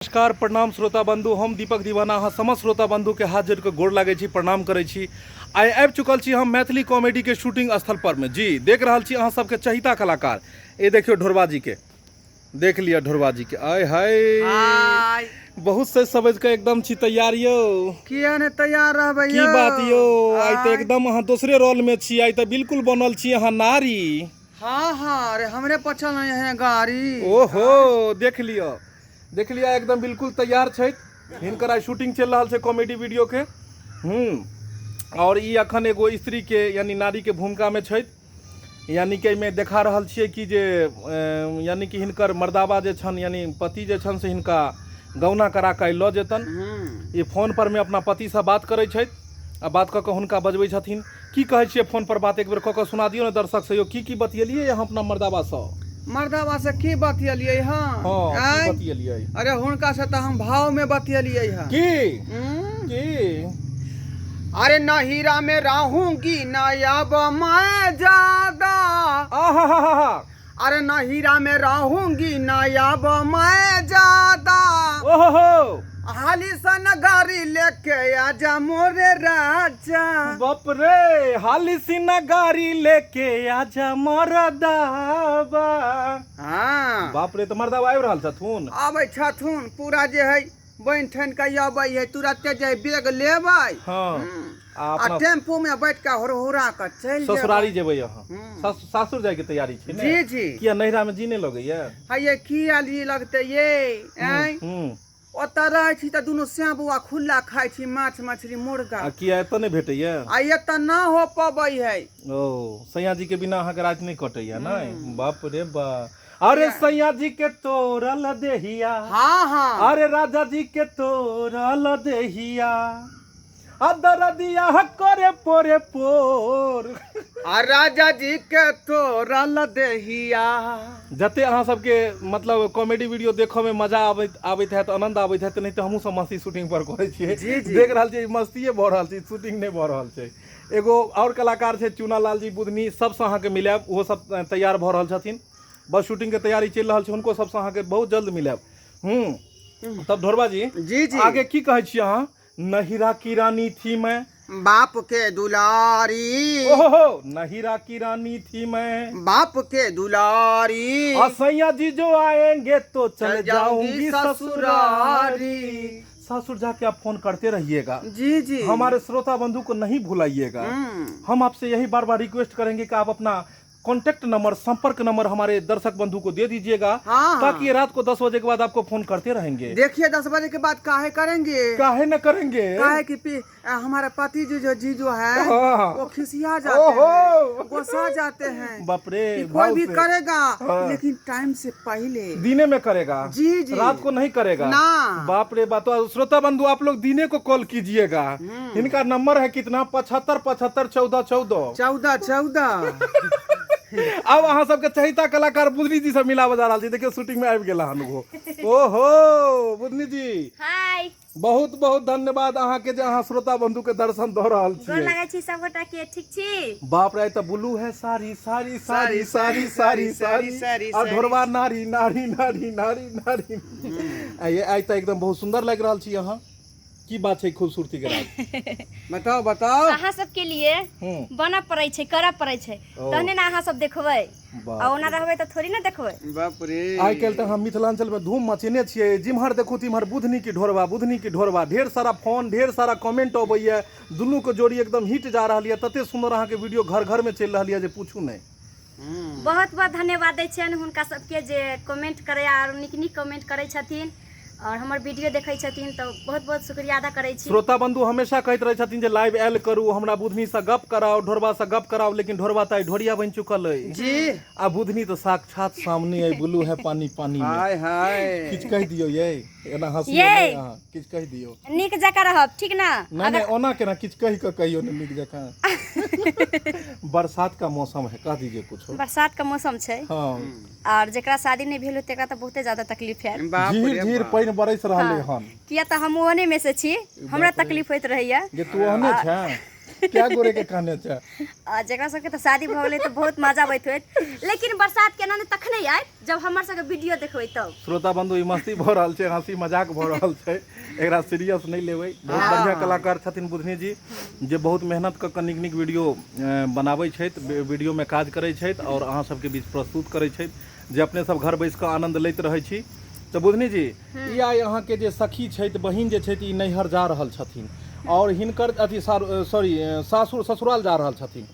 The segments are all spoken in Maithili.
नमस्कार प्रणाम श्रोता बंधु, हम दीपक दीवाना अहाँ समस्त श्रोता बंधु के हाथ जोड़ के गोर लागै छी, प्रणाम करै छी। आइ आबि चुकल छी हम मैथिली कॉमेडी के शूटिंग स्थल पर में। जी देख रहल छी अहाँ सबके चहिता कलाकार, ए देखियो ढोरबा जी के, देख लिअ ढोरबा जी के, आय हाय हाय। बहुत से समझ के एकदम छी तैयार यौ। किया ने तैयार रहबै की यौ? बात यौ, आइ तऽ आय। एकदम अहाँ दोसरे रोल में छी, आइ तऽ बिल्कुल बनल छी अहाँ नारी। हाँ हाँ, अरे हमरे पछल नहीं है गाड़ी। ओहो देख लिअ, देख लिअ एकदम बिल्कुल तैयार छथि। हिनकर आइ शूटिंग चलि रहल छै कॉमेडी वीडियो के। और ई अखन एगो स्त्री के यानी नारी के भूमिका में छथि, यानी कि एहिमे देखा रहल छियै कि जे यानी कि हिनकर मर्दाबा जे छनि यानी पति जे छनि से हिनका गौना करा कऽ आइ लऽ जेतनि। ई फोन पर में अपना पतिसँ बात करै छथि आ बात कऽ कऽ हुनका बजबै छथिन। की कहै छियै फोन पर बात एक बेर कऽ कऽ सुना दियौ ने दर्शक से यौ, की की बतियेलियै अहाँ अपना मर्दाबा सँ? मर्दाबा से की बतियेलियै हँ? हँ, की आँय? बतियेलियै? अरे हुनका से तऽ हम भाव में बतियेलियै हँ। की? की? अरे न हीरा में रहूंगी न अब मैं ज्यादा। आहा। अरे न हीरा में रहूंगी न अब मैं ज्यादा। ओहो। हाली सन गाड़ी लेके आजा मोरे राजा। बाप रे, हाली सिन गाड़ी लेके आजा मरदाबा। हाँ। बाप रे, तऽ मरदाबा आबि रहल छथुन? आबै छथुन, पूरा जे है बनि ठनि के अबै है, तुरते जे बैग लेबै। आ आ अपना टेम्पू में बैठ के हुरहुरा के चलि जेबै। ससुरारी जेबै अहाँ? सासुर जायके तैयारी छै ने? जी जी। किया नैहरा में जी नहि लगैया? है ये की आली लगते ये? आँय? ओतऽ रहै छी तऽ दुनू श्याम बौआ खुल्ला खाइ छी माछ मछली मुर्गा। आ किया एतऽ नहि भेटैया? आ एतऽ ना हो पबै है। ओ सैया जी के बिना अहाँके राति नहि कटैया ने? बाप रे बा। अरे सैया जी के तोरल देहिया। हाँ हाँ। अरे राजा जी के तोरल देहिया, आ दरदिया करे पोरे पोर। आ राजा जी के तोरल देहिया। जते अहाँ सबके मतलब कॉमेडी वीडियो देखऽ में मजा आबैत हैत, आनंद आबैत हैत, नहीं तऽ हमहूँ सब मस्ती शूटिंग पर करै छियै। जी, जी। देख रहल छियै मस्तिए भऽ रहल छै, शूटिंग नहि भऽ रहल छै। एगो और कलाकार छै चूना लाल जी बुधनी, सबसँ अहाँके मिलायब, ओहो सब तैयार भऽ रहल छथिन, बस शूटिंग के तैयारी चलि रहल छै, हुनको सबसँ अहाँके बहुत जल्द मिलायब। तब ढोरबा जी, जी, जी। आगे की कहै छियै अहाँ? नहिरा की रानी थी मैं, बाप के दुलारी। ओहो, नहिरा की रानी थी मैं, बाप के दुलारी। और सैया जी जो आएंगे तो चल चल जाऊंगी जाऊंगी ससुरारी। ससुरारी। सासुर जाके आप फोन करते रहिएगा। जी जी। हमारे श्रोता बंधु को नहीं भुलाइएगा। हम आपसे यही बार बार रिक्वेस्ट करेंगे कि आप अपना कॉन्टेक्ट नंबर, संपर्क नंबर हमारे दर्शक बंधु को दे दीजिएगा, ताकि ये रात को 10 बजे के बाद आपको फोन करते रहेंगे। देखिए 10 बजे के बाद काहे करेंगे? काहे न करेंगे? काहे कि हमारा पति जी जो जी जो है, वो खिसिया जाते ओहो। हैं, गुस्सा जाते हैं। बाप रे, कि कोई भाव भी से। करेगा, लेकिन टाइम से पहले, दिने में करेगा। जी, जी। रात को नहीं करेगा ना। बाप रे बाप। तो श्रोता बंधु आप लोग दिने को कॉल कीजिएगा। इनका नंबर है कितना? 75 75 14 14। 14 14। अब अहाँ सबके चहिता कलाकार बुधनी जी से मिलाबऽ जा रहल छी। देखियौ शूटिंग में आबि गेला हन ओहो। ओहो बुधनी जी, हाय। बहुत बहुत धन्यवाद अहाँ के जे अहाँ श्रोता बंधु के दर्शन दऽ रहल गोर छियै। लगै छी सब गोटा के, ठीक छी? बाप रे, तऽ ब्लू है सारी सारी सारी सारी सारी सारी सारी, आ ढोरबा नारी नारी नारी नारी नारी। आइ आइ तऽ एकदम बहुत सुंदर लागि रहल छी अहाँ। की बात छै खूबसूरती के राज? बताओ बताओ। अहाँ सबके लिए बनऽ पड़ै छै, करऽ पड़ै छै, तहने ने अहाँ सब देखबै। बाप आ ओना रहबै तऽ थोड़ी ने देखबै। बाप रे। आइ काल्हि तऽ हम मिथिलांचल में धूम मचेने छियै, जिम्हर देखू तिम्हर बुधनी की ढोरबा, बुधनी की ढोरबा। ढेर सारा फोन, ढेर सारा कमेंट अबैया, दुनू के जोड़ी एकदम हिट जा रहल यऽ, तते सुंदर अहाँके वीडियो घर घर में चलि रहल यऽ जे पूछू नहि। बहुत बहुत धन्यवाद दै छियनि हुनका सबके जे कमेंट करै आओर नीक नीक कमेंट करै छथिन और हमर वीडियो देखै छथिन, तऽ बहुत बहुत शुक्रिया अदा करै छी। श्रोता बंधु हमेशा कहैत रहै छथिन जे लाइव आयल करू, हमरा बुधनी से गप कराओ, ढोरबा से गप कराओ, लेकिन ढोरबा तऽ आइ ढोरिया बनि चुकल अइ जी। आ बुधनी तऽ साक्षात सामने अइ, ब्लू है पानी पानी में। हाय हाय। किछु कहि दियौ यै, एना हँसियौ यै। नहि अहाँ, किछु कहि दियौ। नीक जकाँ रहब, ठीक ने? नहि नहि, ओना केना, किछु कहि कऽ कहियौ ने नीक जकाँ। बरसात का मौसम है, कह दीजिए कुछो। बरसात के मौसम छै। और जेकरा शादी नहीं भेल तेकरा तऽ बहुते ज्यादा तकलीफ है। बाप रे झीर झीर बाप। पानि बरसि रहलै हन। किया तऽ हम ओहने में से छी, हमरा तकलीफ होइत रहैया। जे तू ओहने छे? क्या गोरे के कहने छै? आ जकरा सबके तऽ शादी भऽ गेलै तऽ बहुत मजा आबैत होइत, लेकिन बरसात के आनंद तखने आयत जब हमर सबके वीडियो देखबै तब। श्रोता बंधु, ई मस्ती भऽ रहल छै, हंसी मजाक भऽ रहल छै, एकरा सीरियस नहि लेबै। बहुत बढ़िआँ कलाकार छथिन बुधनी जी, जे बहुत मेहनत कऽ कऽ नीक नीक वीडियो बनाबै छथि, वीडियोमे काज करै छथि आओर अहाँ सबके बीच प्रस्तुत करै छथि, जे अपने सब घर बैस कऽ आनन्द लैत रहै छी। तऽ बुधनी जी, ई आइ अहाँके जे सखी छथि, बहिन जे छथि, ई नैहर जा रहल छथिन आओर हिनकर अथी सॉरी सासुर ससुराल जा रहल छथिन,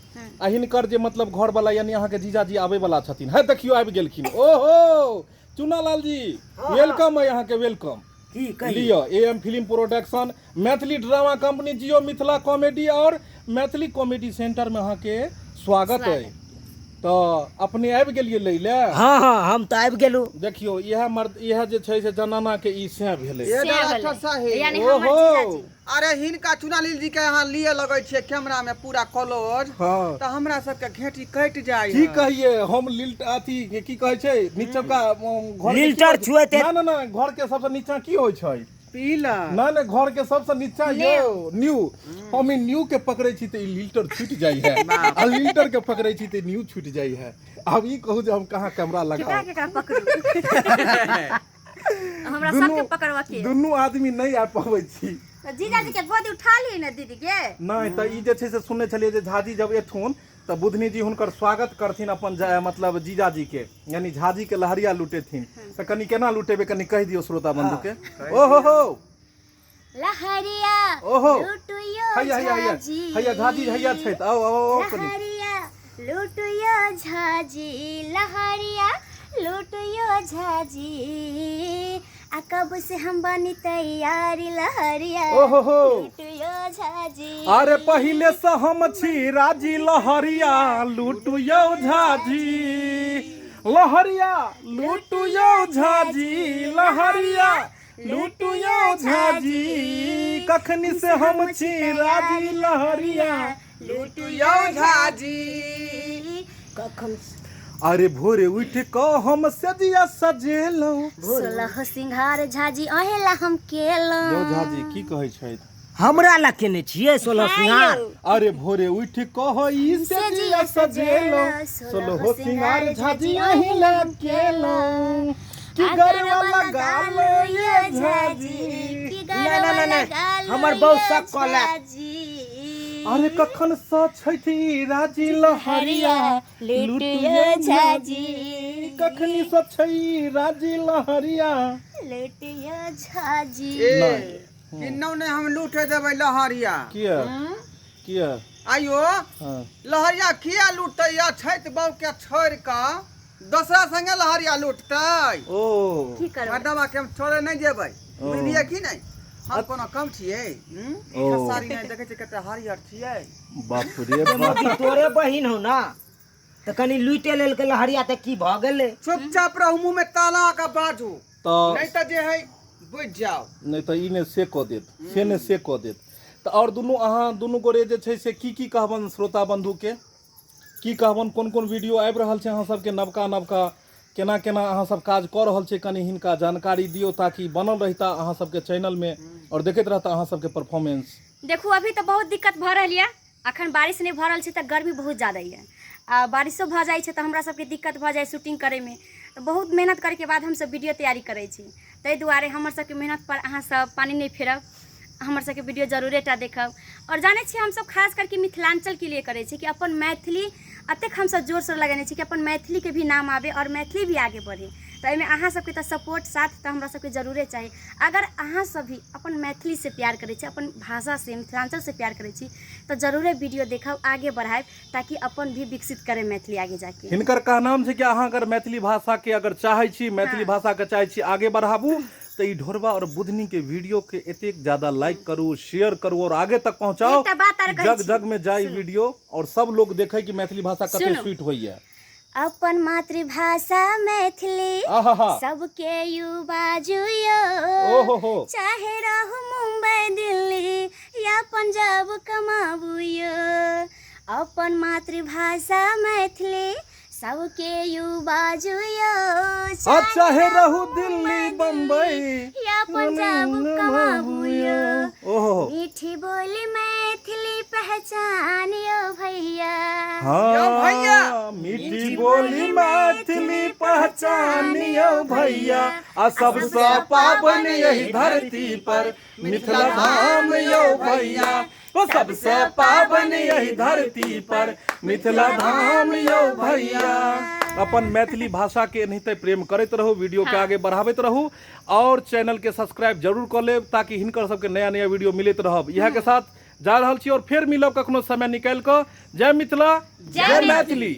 आ हिनकर जे मतलब घरवला यानी अहाँके जीजाजी आबै वाला छथिन। है देखियौ आबि गेलखिन। ओहो चुनालाल जी, welcome है अहाँके, welcome. की कही? लिअ, A M film production, Maithili drama company, Jio Mithila comedy और मैथिली कॉमेडी सेंटर में अहाँके स्वागत है। तऽ अपने आबि गेलियै लै लए? हँ हँ, हम तऽ आबि गेलहुँ। देखियौ इएह मर्द, इएह जे छै से जनाना के ई सैह भेलै। ये से डॉक्टर भेलै। साहेब। यानी हमर ओहो। जीजाजी। अरे हिनका चुनालील जी के अहाँ लिए लगै छियै कैमरा में पूरा क्लोज, तऽ हमरा सबके घेंटी कटि जाइ की कहिए हम लिल्ट अथी की कहै छै नीचका घर के की लिल्टर होइ छै? छुएते- ना ना ना, घर के सबसे नीचा की होइ छै? पीला। ना ना, घर के सबसे नीचा यौ न्यू। हम ई न्यू के पकड़ै छी तऽ ई लिल्टर छूटि जाइ है, आ लिल्टर के पकड़ै छी तऽ न्यू छूटि जाइ है। आब ई कहू जे हम कहाँ कैमरा केकरा लगाउ? केकरा पकड़ू? हमरा सबके पकड़वा के दुनू आदमी नहि आबि पबै छी। तऽ जीजाजी के गोदी उठा ली ने दीदी के। नहि तऽ ई जे छै से सुनने छलियै जे झाजी जब एथुन तऽ बुधनी जी हुनकर स्वागत करथिन अपन मतलब जीजाजी के यानी झाजी के लहरिया लुटेथिन। तऽ कनि केना लुटेबै, कनि कहि दियौ श्रोता बंधु के। ओहो हो लहरिया ओहो। लुटुयो हैया हैया हैया झाजी। हैया झाजी हैया छथि, आउ आउ आउ कनि। लहरिया लुटुयो झाजी, लहरिया लुटुयो झाजी, आ कब से हम बनी तैयारी, लहरिया ओहो हो लुटुयो झाजी। अरे पहिले से हम छी राजी, लहरिया लुटुयो झाजी, लहरिया लुटुयो झाजी, लहरिया लुटुयो झाजी, कखनी से हम छी राजी, लहरिया लुटुयौ झाजी। कखन अरे भोरे उठ कऽ हम सजिया सजेलहुँ। सोलह सिंघार झाजी अहेला हम केलहुँ। यौ झाजी, की कहै छथि? हमरा लए केने छियै सोलह सिंगार? अरे भोरे उठ कऽ ई सजिया सजेलहुँ, सोलह सिंगार झाजी अहिला केलहुँ, की गरवा लगा लो ये झाजी। की ना, ना, ना, गरवा ना, लगा लो हमर बहुत ये शक कऽ झाजी। अरे कखन सँ छथि राजी, लहरिया लुटियो झाजी, कखनी सँ छै राजी, लहरिया लुटियो झाजी। ए नहि। किन्नौ नहि हम लूटे देबै लहरिया। किया किया? आइयो हाँ। लहरिया किया लूटतै? या छठि बहू के छोड़ि कऽ दोसरा संगे लहरिया लूटतै? ओ की करबै? मर्दवा के हम छोड़े नहि जेबै, बुझलियै की नहि? हम कोनो कम छियै? ओ। खेसारी नहि देखै छियै कते हरियर छियै। बाप रे बाप। तोरे बहिन हौ ना, तऽ कनि लूटे लेलकै लहरिया तऽ की भऽ गेलै? चुपचाप रहू, मुँह में ताला के बाजू, तऽ नहि तऽ जे है बुझि जाओ। नहि तऽ ई ने से कऽ देत, से ने से कऽ देत। तऽ आओर दुनू अहाँ दुनू गोरे जे छै से की की कहबनि श्रोता बन्धुके, की कहबनि? कोन कोन वीडियो आबि रहल छै अहाँ सबके नवका नवका, केना केना अहाँ सब काज कऽ रहल छै, कनि हिनका जानकारी दियौ ताकि बनल रहिता अहाँ सबके चैनलमे आओर देखैत रहता अहाँ सबके परफॉर्मेंस। देखू अभी तऽ बहुत दिक्कत भऽ रहल यऽ। अखन बारिश नहि भऽ रहल छै तऽ गर्मी बहुत ज्यादा यऽ, आ बारिशो भऽ जाइ छै तऽ हमरा सबके दिक्कत भऽ जाइ शूटिंग करैमे। तऽ बहुत मेहनत करैके बाद हमसब वीडियो तैयारी करै छी, ताहि दुआरे हमर सबके मेहनतपर अहाँ सब पानि नहि फेरब, हमर सबके वीडियो जरूरे टा देखब। आओर जानै छियै, हमसब खास करके मिथिलाञ्चलके लिए करै छी कि अपन मैथिली एतेक हमसब जोरसँ लगेने छी कि अपन मैथिलीके भी नाम आबै आओर मैथिली भी आगे बढ़े। तऽ एहिमे अहाँ सबके तऽ सपोर्ट साथ तऽ हमरा सबके जरूरे चाही। अगर अहाँ सब भी अपन मैथिलीसँ प्यार करै छी, अपन भाषासँ मिथिलाञ्चलसँ प्यार करै छी, तऽ जरूरे वीडियो देखब, आगे बढ़ायब, ताकि अपन भी विकसित करे मैथिली आगे जाके। हिनकर कहनाम छै कि अहाँ अगर मैथिली भाषाके अगर चाहै छी, मैथिली भाषाके चाहै छी आगे बढ़ाबू, तऽ ई ढोरबा और बुधनी के वीडियो के एतेक ज्यादा लाइक करू, शेयर करू और आगे तक पहुंचाओ। एकटा बात आर कहै जग छी। जग में जाई वीडियो और सब लोग देखे कि मैथिली भाषा कते सुनू। स्वीट होइया। अपन मातृभाषा मैथिली आहा सबके युवा जुयो, ओहो हो, चाहे रहू मुंबई दिल्ली या पंजाब कमाबू यो। अपन मातृभाषा मैथिली सबके युवा जुयो, आ चाहे रहू दिल्ली बम्बई या पंजाब कमाबू यो। ओहो मीठी बोली मैथिली पहचान पहचान यौ भैया। हाँ, भैया। मीठी बोली मैथिली पहचान यौ भैया, आ सबसे पावन यही धरती पर मिथिला धाम यौ भैया। ओ सबसे पावन यही धरती पर मिथिला धाम यौ भैया। अपन मैथिली भाषा के एनाहिते प्रेम करैत रहू, वीडियो के आगे बढ़ाबैत रहू और चैनल के सब्सक्राइब जरूर कऽ लेब ताकि हिनकर सबके नया नया वीडियो मिलैत रहब। इएह के साथ जा रहल छी और फेर मिलब कखनो समय निकालि कऽ। जय मिथिला, जय मैथिली।